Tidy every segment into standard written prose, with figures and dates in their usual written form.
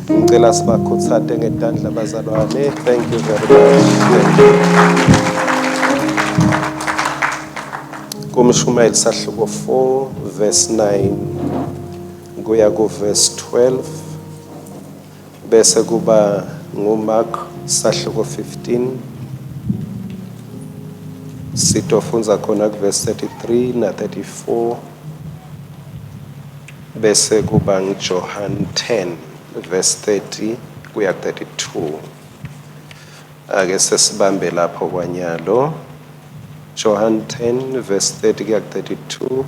Ngicela sibakhutsate ngetandla bazalwane. Thank you very much. Thank you. Kumshumayeli sahluko 4 verse 9 kuya ku verse 12 bese kuba nguMark sahluko 15 sitofundza khona ku verse 33 na 34 bese kuba nguJohn 10 verse 30 kuya 32. Ake sesibambe lapho kwanyalo. Johann 10 verse 30 kuya 32,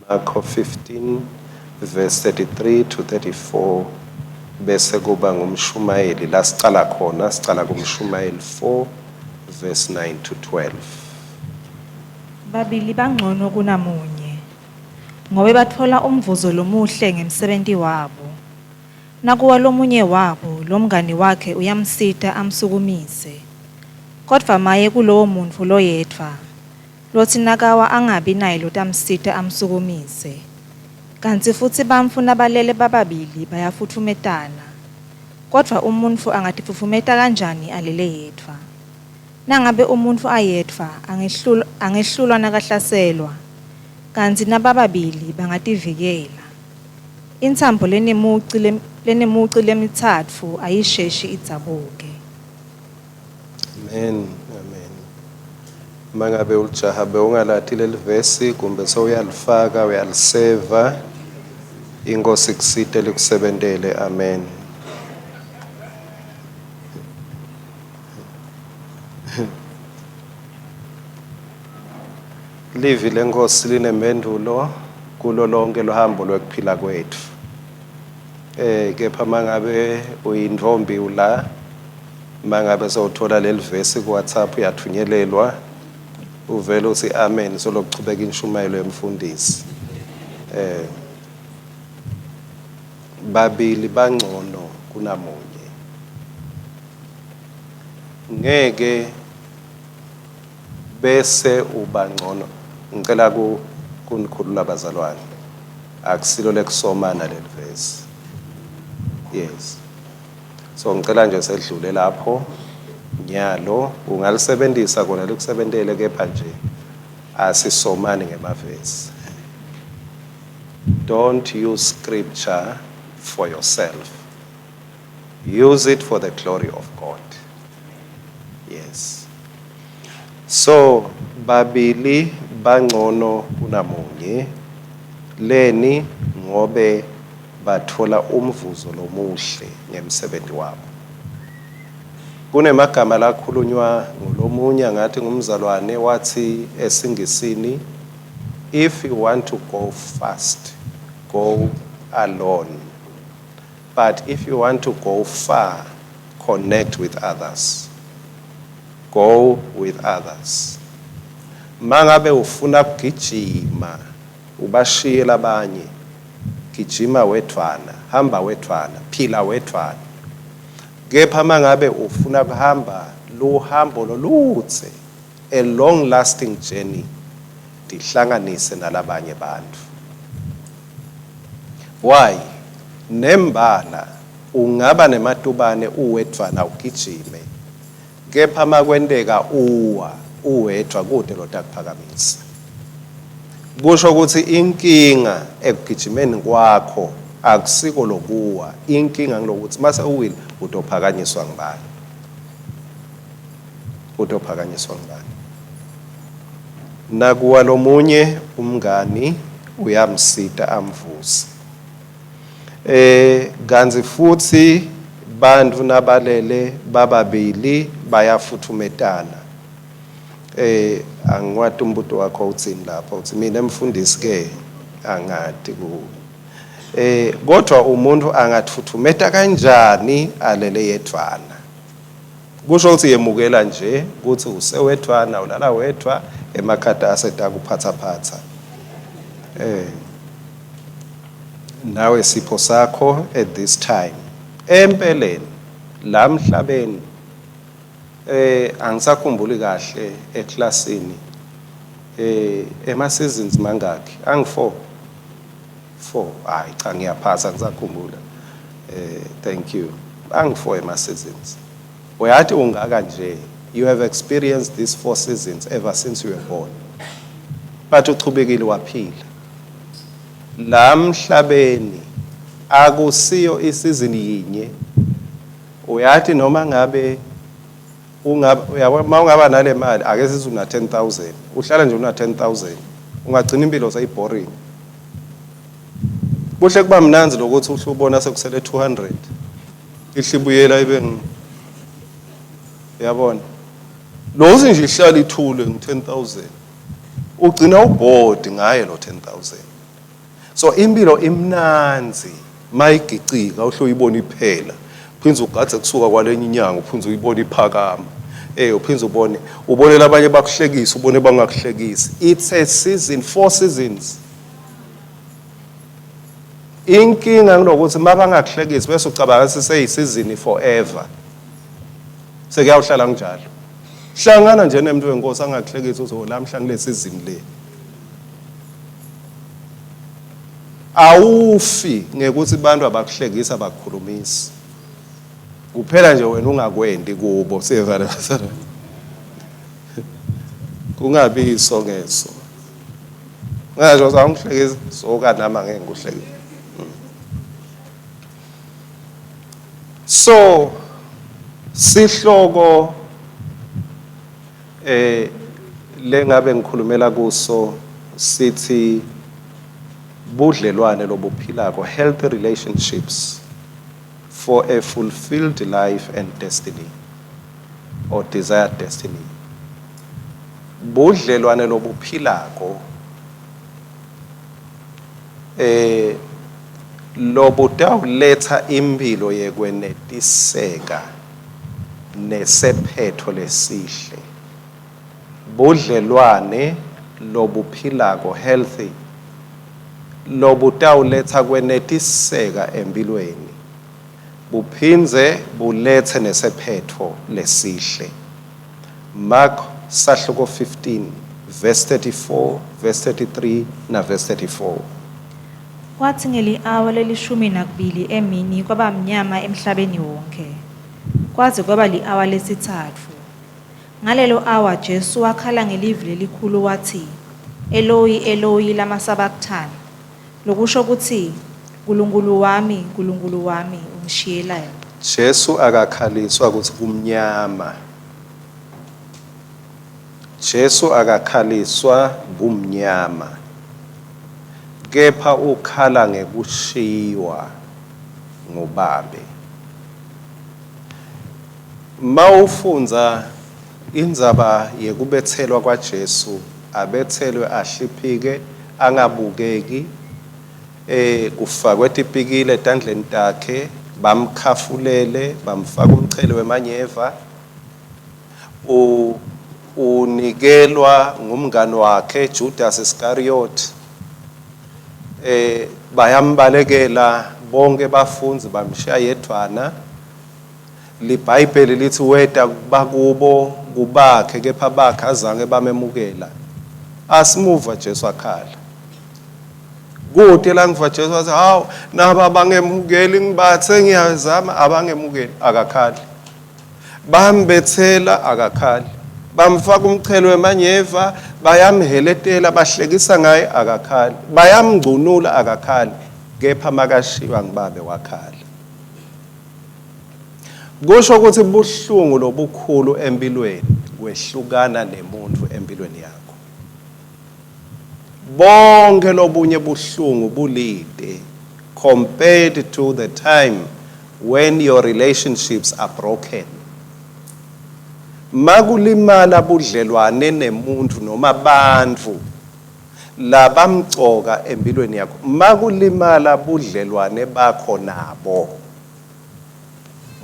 Marko 15 verse 33 to 34, bese kuba ngumshumayeli la sicala khona, sicala kumshumayeli 4 verse 9 to 12. Babili bangcono kunamunye, ngobe batfola umvuzo lomuhle ngemsebenti wabo. Nakuwa lomunye wabo, lomngani wakhe uyamsita amsukumise. Kodvwa maye kulowo muntfu loyedvwa, lotsi nakawa angabi naye lotamsita amsukumise. Kantsi futsi bantfu nabalele bababili bayafutfumetana, kodvwa umuntfu angatifutfumeta kanjani alele yedvwa? Nangabe umuntfu ayedvwa, angehlulwa nakahlaselwa, kantsi nabababili bangativikela. Intsambo lenemuci lemitsatfu ayisheshi idzabuke. Amen. Amen. Mangabe ulijaha bewungalati leli vesi kumbe sewuyalifaka uyaliseva, inkosi kusite likusebentele. Amen. Livi lenkosi linempendulo kulo lonke luhambo lwekuphila kwetfu. Kepha mangabe uyintfombi ula, mangabe sewuthola leli vesi ku WhatsApp uyathunyelelwa, uvele uthi amen solokuchubeka inshumayelo yemfundisi. Babili bangcono kunamunye. Ngeke bese ubangcono. Ngicela kunikhulula bazalwane. Akusilo lekusomana leli vesi. Yes. So ngicela nje sedlule lapho. Nyalo ungalisebenzisa kona likusebentele, kepha nje asisomani ngemavesi. Don't use scripture for yourself. Use it for the glory of God. Yes. So babili bangcono kunamunye, leni ngobe batfola umvuzo lomuhle ngemsebenti wabo. Kunemagama lakhulunywa ngulomunye ngathi ngumzalwane, wathi esingisini, if you want to go fast, go alone. But if you want to go far, connect with others. Go with others. Mangabe ufuna kugijima, ubashiye labanye, gijima wedvwana, hamba wedvwana, phila wedvwana. Kepha mangabe ufuna kuhamba luhambo loludze, a long lasting journey, tihlanganise nalabanye bantfu. Why? Nembala ungaba nematubane uwedvwana ugijime, kepha makwenteka uwa uwedvwa kute lotakuphakamisa. Kusho ukuthi inkinga ekugijimeni kwakho akusiko lokuwa, inkinga ngilokuthi mase uwile utophakanyiswa ngubani? Utophakanyiswa ngubani? Nakuwa lomunye umngani uyamsita amvuse. Kantsi futhi bantfu nabalele bababili bayafuthumetana. Angiwati umbuto wakho utsini lapho, uthi mina mfundisi ke angati ku. Kodwa umuntu angathuthumeta kanjani alele yedvwana? Kusho ukuthi yemukela nje ukuthi usewedvwana, ulala wedvwa, emakhata asetakuphatsaphatsa. Nawe sipho sakho at this time. Empeleni la mhlabeni angisakhumbuli kahle eklasini, ema seasons mangakhi? Angi 4. 4. Hayi cha, ngiyaphasa, ngisakhumbula. Thank you. Angi-four ema-seasons. Uyathi ungaka nje, you have experienced these four seasons ever since you were born. But uchubekile waphila. La mhlabeni akusiyo isizini yinye. Uyathi noma ngabe ungaba, uyabona, uma ungaba nale mali, ake sithi una 10,000, uhlala nje una 10,000, ungagcina impilo seyiboring. Kuhle kuba mnandzi lokuthi uhle ubona sekusele 200, ihlibuyela ibe uyabona lo uthi nje ihlala ithule ngi 10,000, ugcina ubored ngaye lo 10,000. So impilo imnandzi mayigicika, uhle uyibona iphela, phindze ugadze kusuka kwalenye inyanga, uphindze uyibona iphakama, uphindze ubone labanye bakuhlekisa, ubone bangakuhlekisi. It's a season, four seasons. Inkinga ngilokuthi mabangakuhlekisi bese ucabanga ukuthi seyisizini forever, sekuyawuhlala kunjalo. Hlangana nje nemuntu wenkosi angakuhlekisi, uthi lamhla ngile season le. Awufi ngekuthi abantu abakuhlekisa bakukhulumisi, kuphela nje wena ungakwendi kubo. Siyevana, kungabi iso ngeso, ngasho awungihlekisi soka nami angeke ngikuhlekise. So sihloko lengabe ngikhulumela kuso sithi budlelwane lobuphilako, healthy relationships for a fulfilled life and destiny or desired destiny. Budlelwane lobuphilako lobutawuletha impilo yekwenetiseka nesephetho lesihle. Budlelwane lobuphilako, healthy, lobutawuletha kwenetiseka empilweni, buphindze bulethe nesephetho lesihle. Mark sahluko 15 verse 34, verse 33 na verse 34. Kwathi ngeli-awa le-12 emini kwaba mnyama emhlabeni wonke, kwaze kwaba li-awa lesithathu. Ngalelo awa Jesu wakhala ngelivi lelikhulu wathi, "Eloyi, Eloyi, lama sabachthani?" Lokusho ukuthi, "Nkulunkulu wami, Nkulunkulu wami, ungishiyelani?" Jesu akakhaliswa ukuthi kumnyama. Jesu akakhaliswa bumnyama, kepha ukhala ngekushiywa ngubabe. Mawufundza indzaba yekubethelwa kwaJesu, abethelwe ahliphike, angabukeki, kufakwe tipikile etandleni takhe, bamkhafulele, bamfaka umchele wemanyeva, unikelwa ngumngani wakhe Judas Iscariot, bayambalekela bonke bafundzi, bamshiya yedvwana. LiBhayibheli lithi weta bakubo kubakhe, kepha bakhe azange bamemukela. Asimuva Jesu akhala. Kude la ngiva Jesu wathi, hawu, naba abangemukeli, ngibathe ngiyazama, abangemukeli. Akakhali. Bambethela, akakhali. Bamfaka umchelo wemanyeva, bayamheletela, bahlekisa ngaye, akakhali. Bayamngcunula, akakhali. Kepha makashiywa ngibabe wakhala. Kusho ukuthi buhlungu lobukhulu empilweni kwehlukana nemuntu empilweni yakho. Bonke lobunye buhlungu bulide compared to the time when your relationships are broken. Makulimala budlelwane nemuntu noma bantfu labamcoka empilweni yakho, makulimala budlelwane bakho nabo,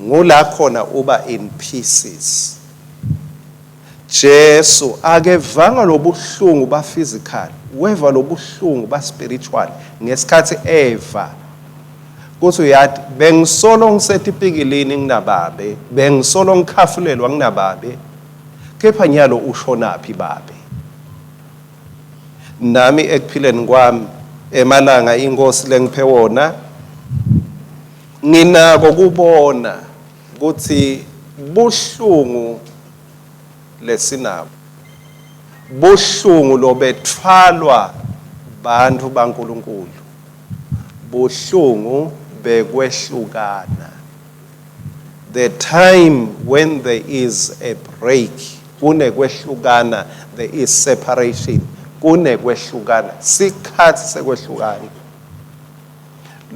ngula khona uba in pieces. Jesu akevanga lobuhlungu ba physical, weva lobuhlungu ba spiritual ngesikhathi eva kuthi uyathi bengisolo ngisetipikilini nginababe, bengisolo ngikhafulelwa nginababe, kepha nyalo ushonaphi babe? Nami ekuphileni kwami emalanga inkosi lengiphe wona, Nginako kubona kutsi buhlungu lesinabo, buhlungu lobetfwalwa bantfu baNkulunkulu, buhlungu bekwehlukana. The time when there is a break, kunekwehlukana, there is separation, kunekwehlukana, sikhatsi sekwehlukana.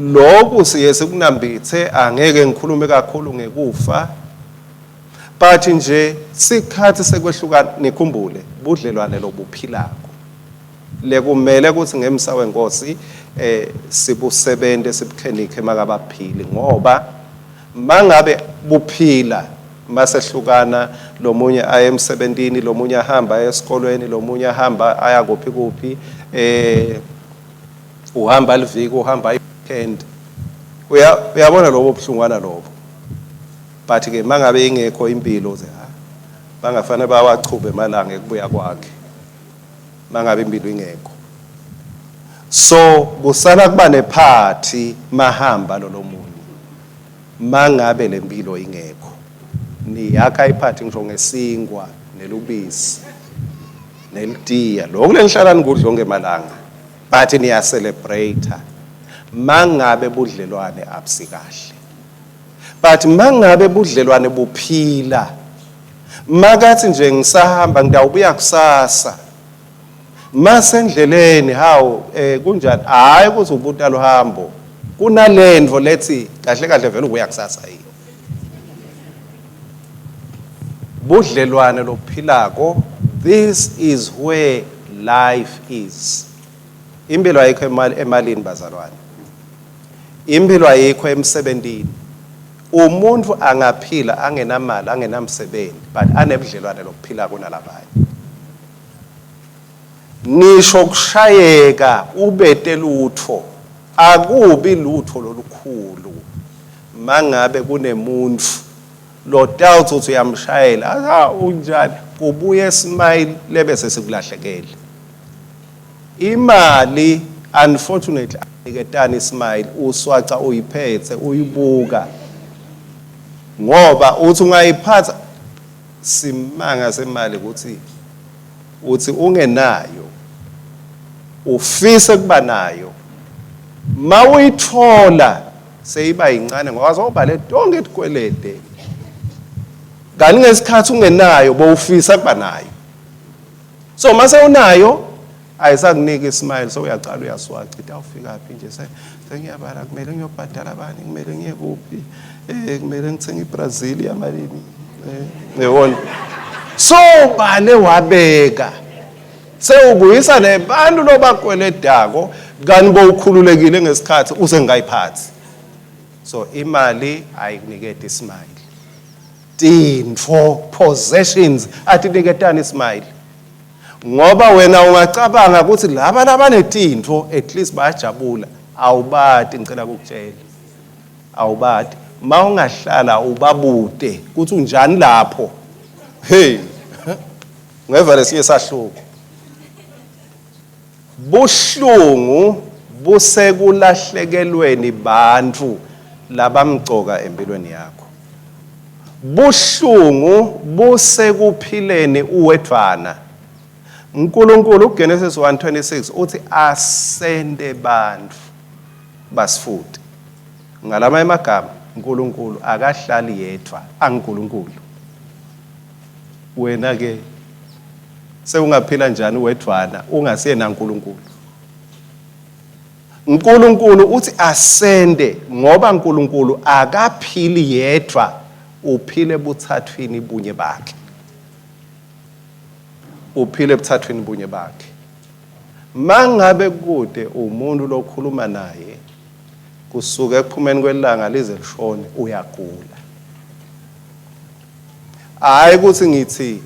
Lokhu siye sikunambithe, angeke ngikhulume kakhulu ngekufa, but nje sikhatsi sekwehlukana. Nikhumbule budlelwane lobuphilako lekumele ukuthi ngemsa wenkosi sibusebente, sibukhenikhe makabaphili, ngoba mangabe buphila masehlukana, lomunye aye emsebentini, lomunye ahamba aye esikolweni, lomunye ahamba aya kuphi kuphi, uhamba liviki, uhamba weekend, uyabona lobo buhlungwana lobo. But ke mangabe ingekho impilo, uze ha bangafane bawachube emalanga ekubuya kwakhe mangabe impilo ingekho. So kusala kuba nephathi mahamba lo lomunye. Mangabe lempilo ingekho, niyakha iphathi ngisho ngesingwa nelubisi nelitiya, lokhu lenihlala nikudla onke malanga, but niya celebrate mangabe budlelwane abusikahle. But mangabe budlelwane buphila, makathi nje ngisahamba, ngidawubuya kusasa, masendleleni, hawu, kunjani? Hayi, kuze ubuta luhambo, kunalento lethi kahle kahle vele ubuya kusasa yini. Budlelwane lobuphilako, this is where life is. Impilo ayikho emalini, bazalwane, impilo ayikho emsebentini. Umuntu angaphila angenamali, angenamsebenzi, but anebudlelwane lobuphila kunalabanye. Ngisho kushayeka ubete lutho, akubi lutho lolukhulu mangabe kunemuntu lotawuthi uthi uyamshayela, ah, unjani, kubuye smile lebe sesikulahlekele. Imali unfortunately aniketani smile, uswaca uyiphethe uyibuka, ngoba uthi ungayiphatha simanga semali ukuthi uthi ungenayo ufise kuba nayo, mawuyithola seyiba yincane ngoba sowubhale tonke tikwelede, kanti ngesikhathi ungenayo bowufisa kuba nayo. So mase unayo ayisakuniki ismile, so uyaqala uyaswaca, itawufika phi nje, sengiyabala, kumele ngiyobhadala bani, kumele ngiye kuphi, kumele ngithenge iBrazil yamalini, yabona. So bale wabeka sewubuyisa nebantu lobakweledako, kanti bowukhululekile ngesikhathi usengayiphathi. So imali ayikuniketi ismile, tintfo, possessions atiniketani ismile, ngoba wena ungacabanga ukuthi laba labanetintfo at least bayajabula. Awubati, ngicela ukukutshela, awubati. Mawungahlala ubabute ukuthi unjani lapho, hey, ngeva lesinye sahluko. Buhlungu busekulahlekelweni bantfu labamcoka empilweni yakho, buhlungu busekuphileni uwedvwana. uNkulunkulu uGenesis 1:26 uthi asente bantfu basifute. Ngalama emagama, uNkulunkulu akahlali yedwa, anguNkulunkulu. Wena ke sewungaphila njani wedvwana ungasiye naNkulunkulu? uNkulunkulu uthi asende ngoba uNkulunkulu akaphili yedwa, uphile buthathwini bunye bakhe, uphile ebuthathwini bunye bakhe. Mangabe kude umuntu lokhuluma naye kusuka ekuphumeni kwelanga lize lishone, uyagula. Hayi ukuthi ngithi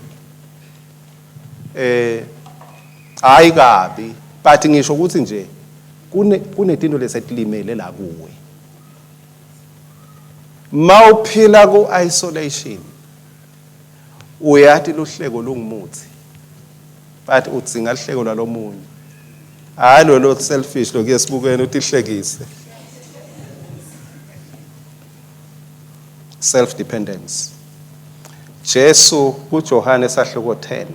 hayi kabi, but ngisho ukuthi nje kunetinto lesetilimele la kuwe. Mawuphila ku isolation, uyathi luhleko lungumuthi, but udzinga luhleko lwalomunye, hayi lo selfish lokuye sibukene utihlekise. Self dependence. Jesu kuJohane sahluko 10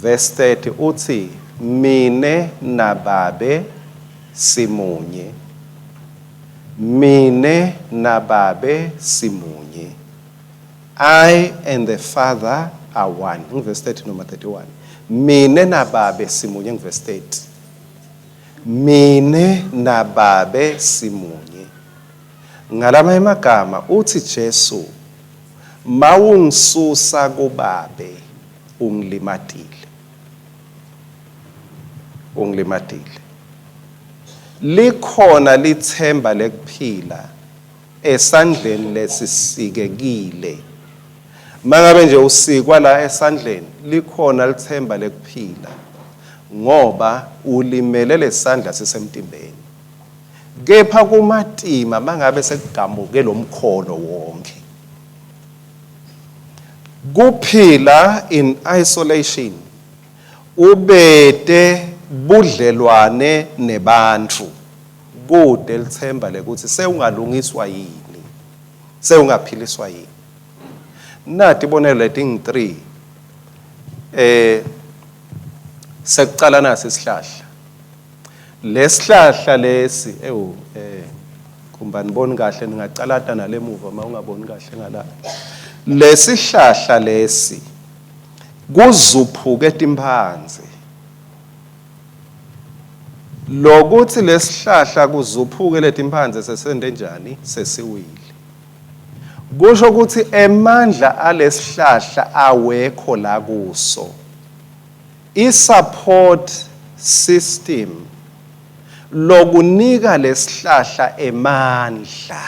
verse 30 uthi mine nababe simunye. Mine nababe simunye. I and the Father are one. Verse 30 noma 31. Mine nababe simunye, verse 30. Mine nababe simunye. Ngalama emagama uthi Jesu, mawungisusa kubabe ungilimatile. Ungilimatile. Likhona lithemba lekuphila esandleni lesisikekile. Mangabe nje usikwa la esandleni, likhona lithemba lekuphila ngoba ulimele lesandla sisemtimbeni. Kepha kumatima mangabe sekugamuke lomkhono wonke. Kuphila in isolation, ubete budlelwane nebantfu, kude lithemba lekuthi sewungalungiswa yini, sewungaphiliswa yini. Nati ibonelo letingi 3. Sekucala nasi isihlahla. Lesihlahla lesi ewu kumba niboni kahle, ningacalata nalemuva uma ungaboni kahle ngala. Lesihlahla lesi kuzuphuke timphandze. Lokuthi lesihlahla kuzuphuke letimphandze sesende njani? Sesiwile. Kusho ukuthi emandla alesihlahla awekho la kuso. I-support system lokunika lesihlahla emandla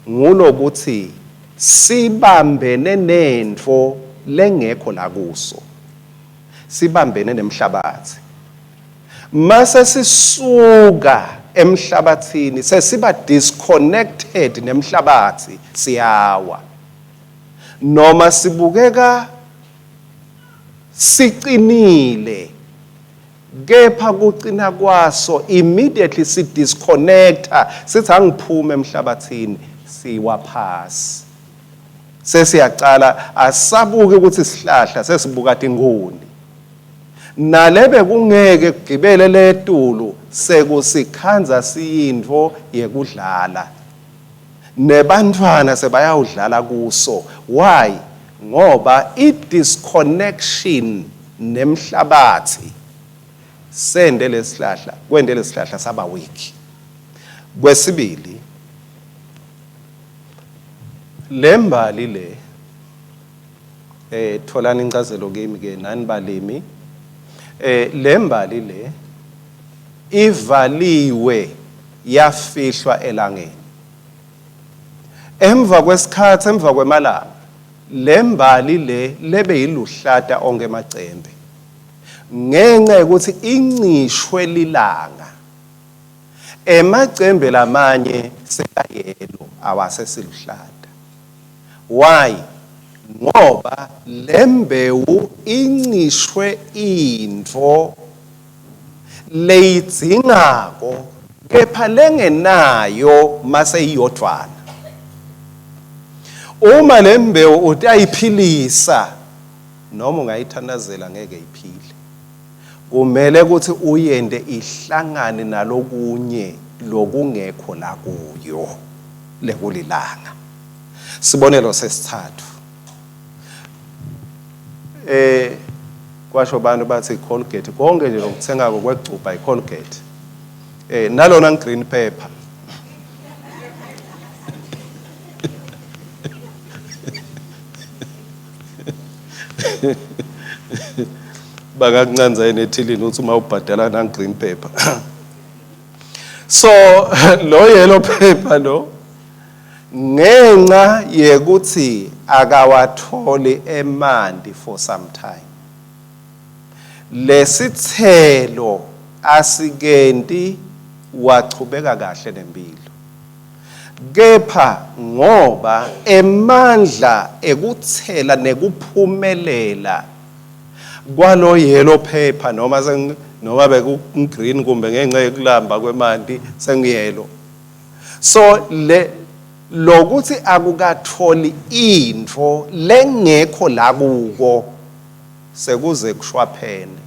ngulokuthi sibambene nentfo lengekho la kuso, sibambene nemhlabathi. Mase sisuka emhlabathini sesiba disconnected nemhlabathi, siyawa. Noma sibukeka siqinile, kepha kucina kwaso immediately si disconnecta, sithi angiphume emhlabathini, siwa phasi. Sesiyacala asabuki ukuthi sihlahla, sesibuka tinguni. Nalebe kungeke kugibele letulu, sekusikhandza siyintfo yekudlala. Nebantfwana sebayawudlala kuso. Why? Ngoba i-disconnection nemhlabathi sende lesihlahla, kwende lesihlahla saba weak. Kwesibili, lembali le, tholani incazelo kimi ke nani balimi. Lembali le ivaliwe yafihlwa elangeni. Emva kwesikhathi, emva kwemalanga, lembali le lebe yiluhlata onke emacembe, ngenxa yokuthi incishwe lilanga, emacembe lamanye sekayelo, awasesiluhlata. Why? Ngoba lembewu incishwe intfo leyidzingako kepha lengenayo maseyiyodvwana. Uma lembewu utayiphilisa noma ungayithandazela ngeke iphile. Kumele ukuthi uyente ihlangane nalokunye lokungekho la kuyo lekulilanga. Sibonelo sesithathu. Kwasho abantu bathi Colgate, konke nje lokuthengako kwegcubha iColgate. Nalona green pepper. Bakakuncanza yini ethilini uthi uma ubhadala nang green pepper. So lo yellow pepper lo, ngenxa yekuthi akawatholi emanti for some time, lesithelo asikenti wachubeka kahle nempilo. Kepha ngoba emandla ekuthela nekuphumelela kwalo yellow pepper, noma noma beku green kumbe ngenxa yokulamba kwemanti sengiyelo, so le Lokuthi akukatholi intfo lengekho la kuko sekuze kushwaphene,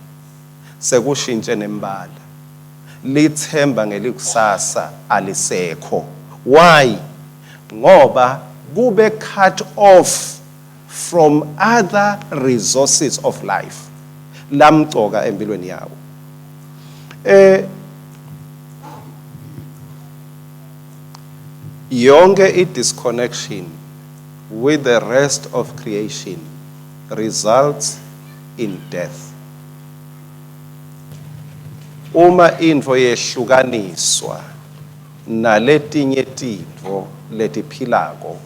sekushintshe nembala. Lithemba ngelikusasa alisekho. Why? Ngoba kube cut off from other resources of life lamcoka empilweni yawo. Yonke i-disconnection with the rest of creation results in death. Uma intfo yehlukaniswa naletinye tintfo letiphilako,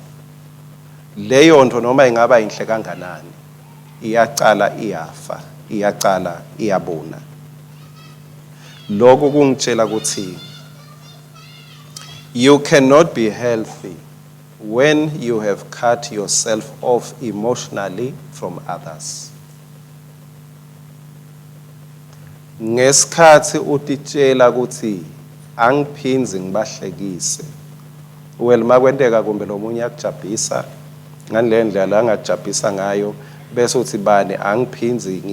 leyo ntfo noma ingaba yinhle kanganani, iyacala iyafa, iyacala iyabuna. Lokhu kungitshela ukuthi you cannot be healthy when you have cut yourself off emotionally from others. Ngesikhathi utitshela ukuthi angiphindzi ngibahlekise, well, makwenteka kumbe lomunye akujabhisa ngale ndlela angajabhisa ngayo, bese uthi bani angiphindzi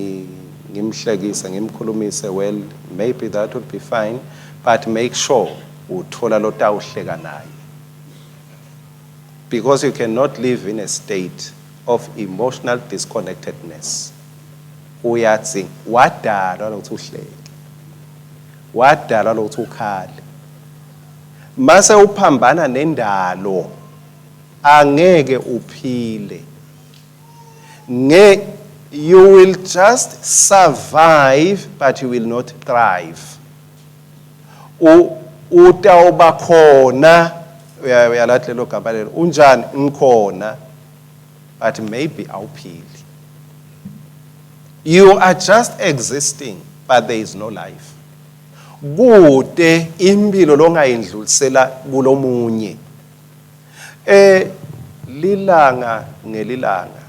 ngimhlekise, ngimkhulumise, well, maybe that would be fine, but make sure uthola lotawuhleka naye, because you cannot live in a state of emotional disconnectedness. Uyathi wadalwa lokuthi uhleke, wadalwa lokuthi ukhale. Mase uphambana nendalo, angeke uphile. Nge you will just survive, but you will not thrive. Utawuba khona, uyalathi lelo gama lelo, unjani, ngikhona, but maybe awuphili. You are just existing, but there is no life. Kude impilo longayindlulisela kulomunye. Lilanga ngelilanga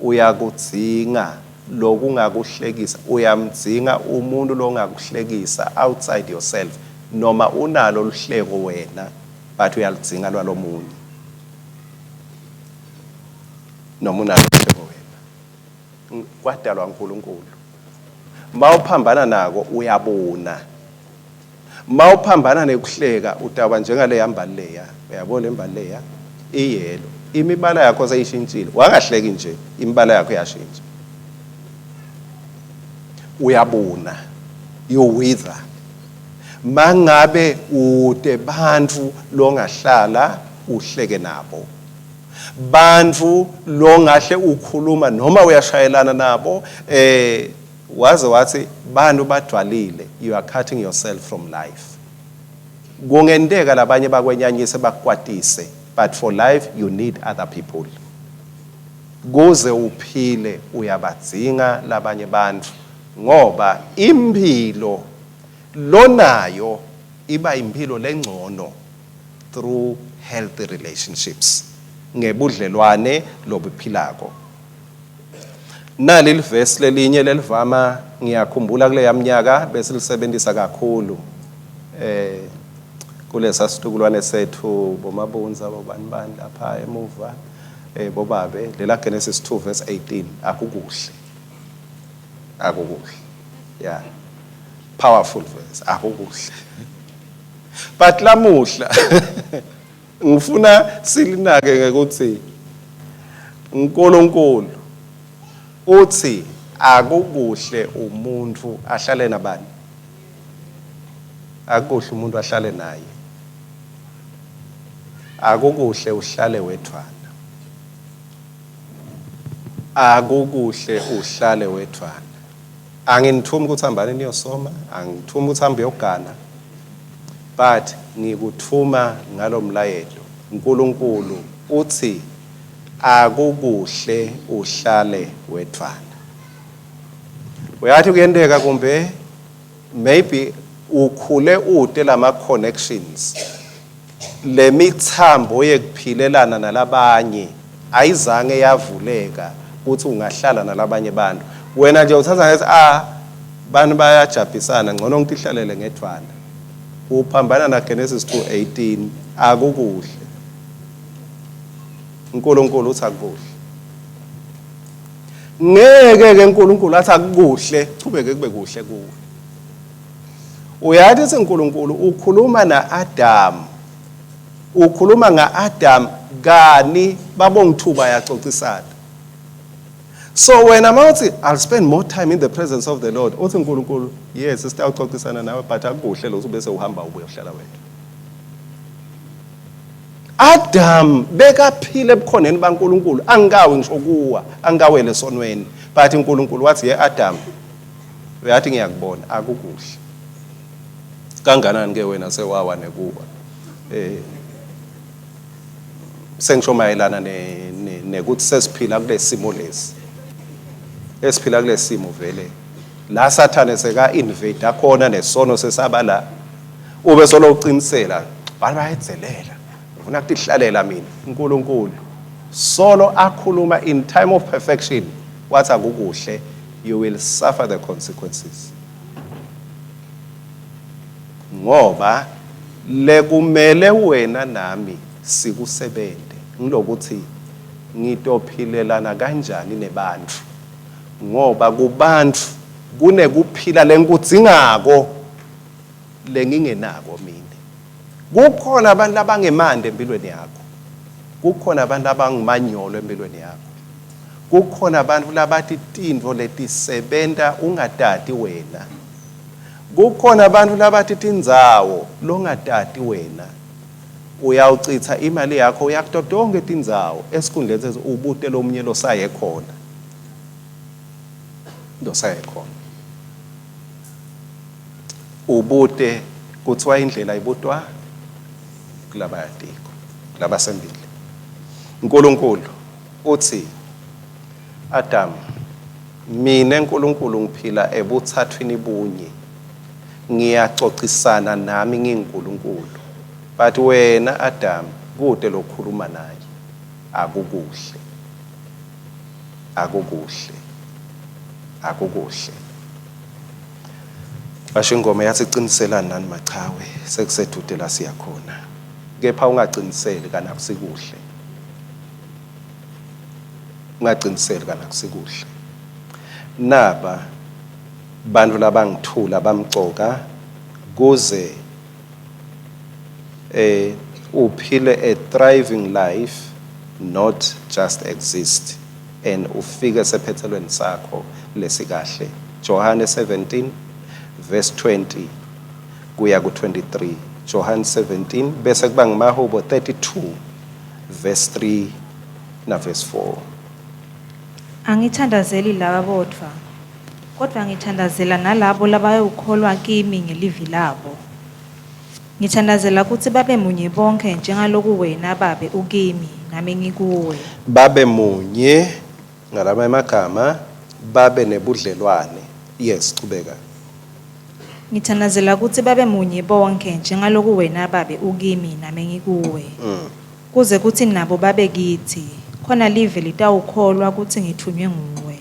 uyakudzinga lokungakuhlekisa, uyamdzinga umuntu longakuhlekisa outside yourself, noma unalo luhleko wena, but uyaludzinga lwalomunye, noma unalo luhleko wena. Kwadalwa uNkulunkulu. Mawuphambana nako uyabona. Mawuphambana nekuhleka utaba njengale yambali leya, uyabona le mbali leya iyelo, imibala yakho seyishintshile, wangahleki nje, imibala yakho iyashintsha, uyabuna, you wither. Mangabe ude bantfu longahlala uhleke nabo, bantfu longahle ukhuluma noma uyashayelana nabo, waze wathi bantu badwalile, you are cutting yourself from life. Kungenteka labanye bakwenyanyise, bakukwatise, but for life you need other people. Kuze uphile uyabadzinga labanye bantfu, ngoba impilo lonayo iba impilo lengcono through healthy relationships, ngebudlelwane lobuphilako. Nali livesi lelinye lelivama, ngiyakhumbula kule yaminyaka besilisebenzisa kakhulu kulesa situkulwane sethu, bomabunza, bobani bani lapha emuva, bobabe, lela Genesis 2 verse 18, akukuhle, akukuhle. Yeah, powerful verse, akukuhle. But lamuhla ngifuna silinake ngekuthi uNkulunkulu uthi akukuhle umuntu ahlale nabani, akukuhle umuntu ahlale naye, akukuhle uhlale wedvwana, akukuhle uhlale wedvwana. Anginithumi ukuthi hambani niyosoma, angithumi ukuthi hambe uyogana, but ngikuthuma ngalomlayeto. uNkulunkulu uthi akukuhle uhlale wedvwana. Uyathi kuyenteka kumbe maybe ukhule ude lama connections, lemithambo yekuphilelana nalabanye ayizange yavuleka ukuthi ungahlala nalabanye bantu. Wena nje uthatha ngathi bantu bayajabhisana, ngcono ngitihlalele ngedvwana. Uphambana na Genesis 2:18, akukuhle. uNkulunkulu uthi akukuhle. Ngeke ke uNkulunkulu athi akukuhle, chubeke kube kuhle kuwe. Uyathi ukuthi uNkulunkulu ukhuluma naAdam. Ukhuluma ngaAdam kani babongithuba yacocisana. So wena mawuthi I'll spend more time in the presence of the Lord, uthi uNkulunkulu, yes, sitawuxoxisana nawe, but akukuhle lokhu, bese uhamba ubuye uhlala wedwa. Adam bekaphile ebukhoneni baNkulunkulu, angikawi ngisho kuwa, angikawele esonweni, but uNkulunkulu wathi, ye Adam, uyathi ngiyakubona akukuhle. Kanganani ke wena sewawa nekuwa? Sengisho mayelana nekuthi sesiphila kulesimo lesi, esiphila kulesimo vele la Sathane seka invade khona, nesono sesaba la, ube solo uqinisela bani bayedzelela, ngifuna kutihlalela mina. uNkulunkulu solo akhuluma in time of perfection, wathi akukuhle, you will suffer the consequences, ngoba lekumele wena nami sikusebente ngilokuthi ngitophilelana kanjani nebantu, ngoba kubantu kunekuphila lengikudzingako lengingenako mina. Kukhona abantu abangemande empilweni yakho, kukhona abantu abangumanyolo empilweni yakho, kukhona abantu labathi tintfo letisebenta ungatati wena, kukhona abantu labathi tindzawo longatati wena. Uyawucitha imali yakho, uyakuto tonke tindzawo, esikhundleni sesi ubute lomunye losaye khona, losaye khona, ubute. Kuthiwa indlela ibutwa kulabayatiko labasembili. uNkulunkulu uthi, Adam, mina uNkulunkulu ngiphila ebuthathwini bunye, ngiyacocisana nami nginguNkulunkulu, but wena Adam kude lokhuluma naye, akukuhle, akukuhle, akukuhle. Basho ingoma yathi, qiniselani nani machawe, sekusedude la siyakhona. Kepha ungaqiniseli kana akusikuhle, ungaqiniseli kana akusikuhle. Naba bantu labangithula bamcoka kuze uphile a thriving life, not just exist, and ufike sephethelweni sakho lesikahle. Johane 17 verse 20 kuya ku 23, John 17, bese kuba ngimahubo 32 verse 3 na verse 4. Angithandazeli laba bodvwa, kodvwa ngithandazela nalabo labayawukholwa kimi ngelivi labo. Ngithandazela kutsi babe munye bonkhe, njengaloku wena, Babe, ukimi nami ngikuwe. Babe munye, ngalama emagama babe nebudlelwane. Yes, chubeka. Ngithandazela kutsi babe munye bonkhe, njengaloku wena, Babe, ukimi nami ngikuwe, kuze kutsi nabo babe kitsi, khona live litawukholwa kutsi ngitfunywe nguwe.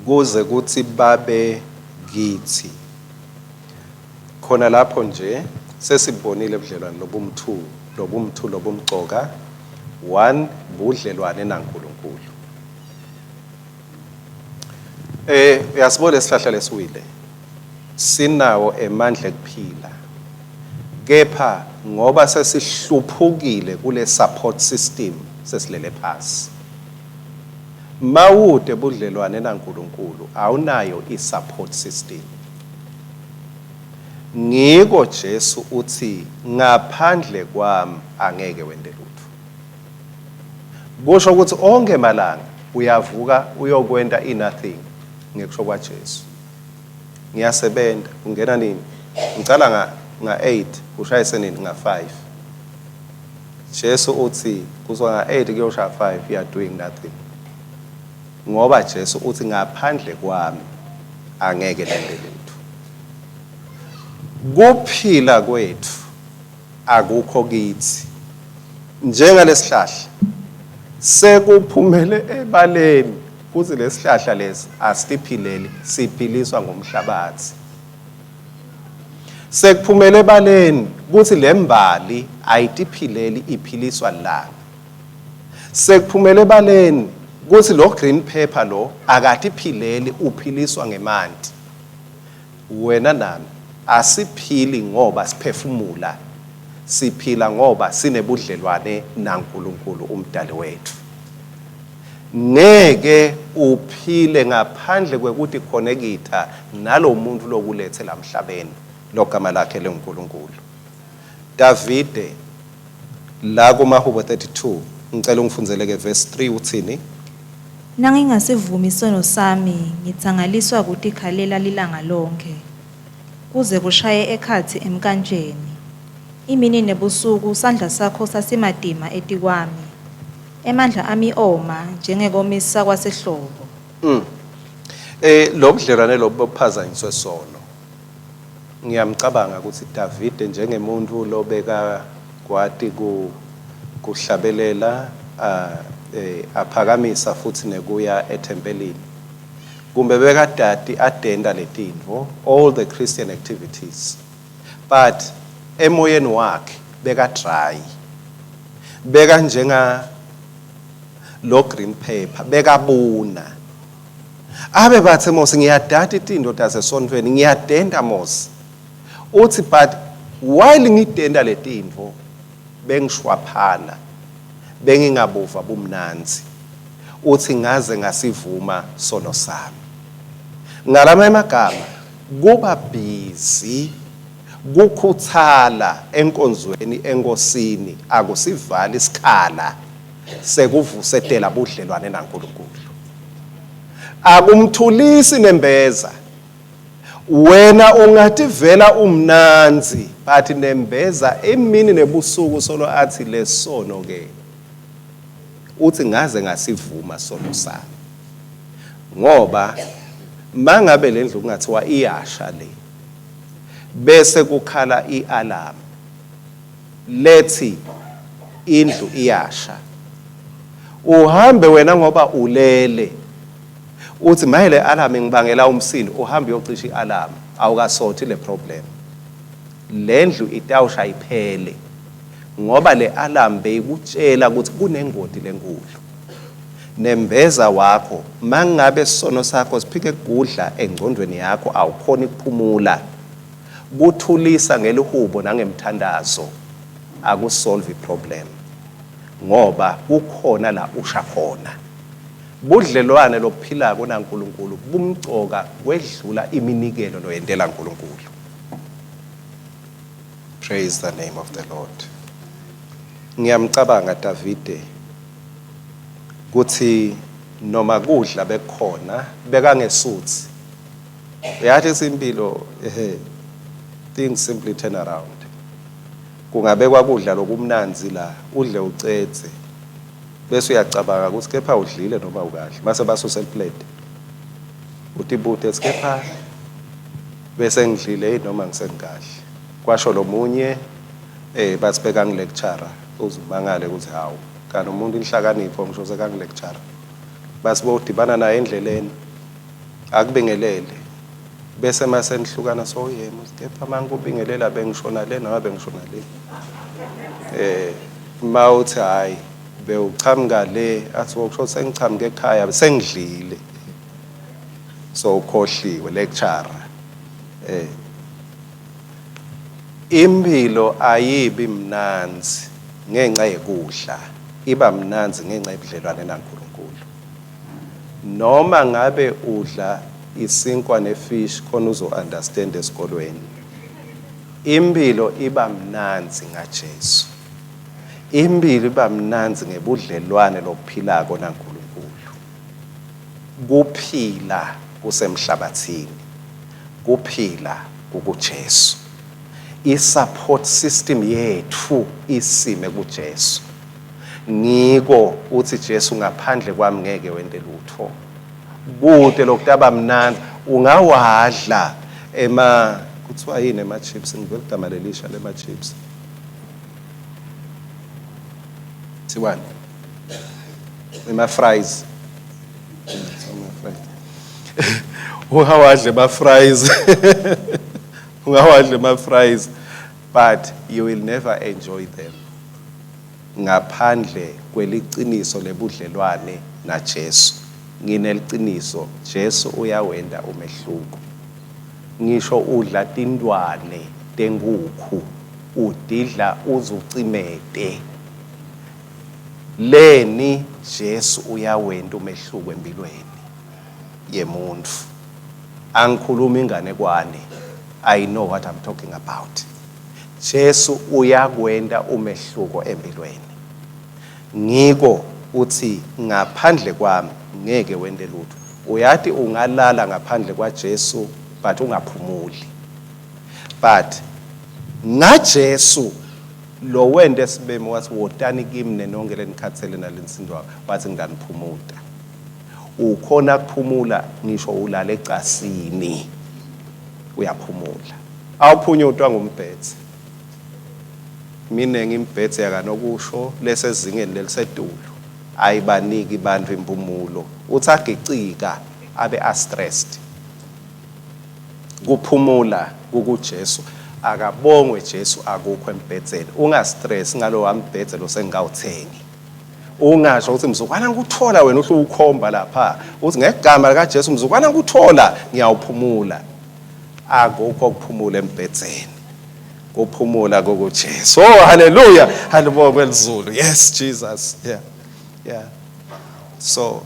Kuze kutsi babe kithi. Khona lapho nje sesibonile budlelwane lobumthu, lobumthu, lobumcoka. One, budlelwane naNkulunkulu. Uyasibona isihlahla lesiwile, sinawo emandla ekuphila, kepha ngoba sesihluphukile kule support system, sesilele phasi. Mawude budlelwane naNkulunkulu, awunayo i-support system. Ngiko Jesu uthi, ngaphandle kwami angeke wente lutho. Kusho ukuthi onke malanga uyavuka uyokwenta i-nothing. Ngekusho kwaJesu, ngiyasebenza, ungena nini? Ngicala nga 8, ushayise nini? Nga 5. Jesu uthi kusuka nga 8 kuyoshaya 5 you are doing nothing, ngoba Jesu uthi ngaphandle kwami angeke nente lutho. Kuphila kwethu akukho kithi. Njengalesihlahla, sekuphumele ebaleni kuthi lesihlahla lesi asitiphileli, siphiliswa ngumhlabathi. Sekuphumele ebaleni kuthi lembali ayitiphileli, iphiliswa lilanga. Sekuphumele ebaleni kutsi lo green pepper lo akatiphileli, uphiliswa ngemanti. Wena nami asiphili ngoba siphefumula, siphila ngoba sinebudlelwane naNkulunkulu umdali wethu. Ngeke uphile ngaphandle kwekutikhonekitha nalomuntu lokulethe lamhlabeni, logama lakhe lenguNkulunkulu. Davide la kumahubo 32, ngicela ungifundzele ke verse 3, utsini? Nangingasivumi sono sami, ngitsangaliswa kutikhalela lilanga lonkhe, kuze kushaye ekhatsi emnkantjeni. Imini nebusuku sandla sakho sasimatima etikwami. Emandla ami oma njengekomisa kwasehlobo. Lo budlelwane lobu buphazanyiswe sono. Ngiyamcabanga ukuthi Davide njengemuntu lobeka kwati ku kuhlabelela, aphakamisa futhi nekuya ethempelini, kumbe bekadati adenda letintfo, all the Christian activities, but emoyeni wakhe beka dry, beka njenga lo green pepper, bekabuna. Abe bathe, "Mose, ngiyadata itinto tasesontfweni, ngiyadenda Mose." Uthi, "But while ngidenda letintfo, bengishwaphana, bengingabuva bumnandzi." Uthi, "Ngaze ngasivuma sono sami." Ngalama emagama, kuba busy, kukhuthala enkonzweni enkosini, akusivali isikhala sekuvusetela budlelwane naNkulunkulu. Akumthulisi nembeza. Wena ungativela umnandzi, but nembeza emini nebusuku solo athi lesono ke. Uthi, "Ngaze ngasivuma sono sami." Ngoba mangabe lendlu kungathiwa iyasha le, bese kukhala ialarm lethi indlu iyasha, uhambe wena ngoba ulele, uthi, "Maye, le alarm ingibangela umsindo." Uhambe uyocisha ialarm, awukasothi le problem. Lendlu itawusha iphele ngoba le alarm beyikutshela ukuthi kunengoti lenkulu. Nembeza wakho, mangabe sono sakho siphike kudla engcondweni yakho, awukhoni ukuphumula, kuthulisa ngelihubo nangemthandazo akusolve iproblem, ngoba kukhona la usha khona. Budlelwane lobuphilako naNkulunkulu bumcoka kwedlula iminikelo loyentela uNkulunkulu. Praise the name of the Lord. Ngiyamcabanga Davide kuthi noma kudla bekukhona, bekangesuthi. Uyathi impilo, ehe, things simply turn around. Kungabekwa kudla lokumnanzi la, udle ucedze, bese uyacabanga ukuthi kepha udlile noma ukadli. Mase basuse plate, utibute, "Kepha bese ngidlile yini noma ngisengadli?" Kwasho lo munye, bathi bekangilecture, uzumangale ukuthi hawu, kanti umuntu inhlakanipho ngisho sekangilecture. Bathi bodibana naye endleleni, akubingelele, bese mase nihlukana, soyema, kepha mangikubingelela bengishona le noma bengishona le? Mawuthi, "Hayi, bewuchamuka le," athi, "Wokusho sengichamuka ekhaya, sengidlile." So ukhohliwe lecturer. Impilo ayibi mnandzi ngenxa yekudla, iba mnandzi ngenxa yebudlelwane naNkulunkulu. Noma ngabe udla isinkwa nefish khona uzo understand esikolweni, impilo iba mnandzi ngaJesu. Impilo iba mnandzi ngebudlelwane lokuphilako naNkulunkulu. Kuphila kusemhlabathini, kuphila kukuJesu. I-support system yethu isime kuJesu. Ngiko uthi Jesu, "Ngaphandle kwami ngeke wente lutho." Kude lokutaba mnandzi. Ungawadla ema, kuthiwa yini, ema chips, ngivele igama lelisha lema chips, thiwani, ema fries. Ema fries, ungawadla ema fries, ungawadla ema fries, but you will never enjoy them. ngaphandle kweliciniso lebudlelwane naJesu. Ngineliciniso, Jesu uyawenta umehluko. Ngisho udla tintwane tenkhukhu, udidla uzucimete. Leni Jesu uyawenta umehluko empilweni yemuntfu. Angikhulumi inganekwane. I know what I'm talking about. Jesu uyakwenta umehluko empilweni. Ngiko uthi ngaphandle kwami ngeke wente lutho. Uyati ungalala ngaphandle kwaJesu but ungaphumuli. But ngaJesu lo wente sibemo wathi wotani kimi nenonke lenikhathele nalenisindwako, wathi nganiphumuta. Ukhona kuphumula ngisho ulale ecasini, uyaphumula. Awuphunyutwa ngumbhedze. Minengi imibhedze yakanokusho lesezingeni lelisetulu, ayibaniki bantfu impumulo. Uthi agicika abe a-stressed. Kuphumula kukuJesu. Akabongwe Jesu, akukho embhedzeni. Ungastress ngalowa mbhedze losengawuthengi. Ungasho ukuthi mzukwana ngikuthola wena uhle ukhomba lapha uthi ngegama likaJesu mzukwana ngikuthola ngiyawuphumula. Akukho kuphumula embhedzeni, kuphumula kukuJesu. Oh hallelujah, halibongwe elizulu. Yes Jesus. Yeah, yeah. So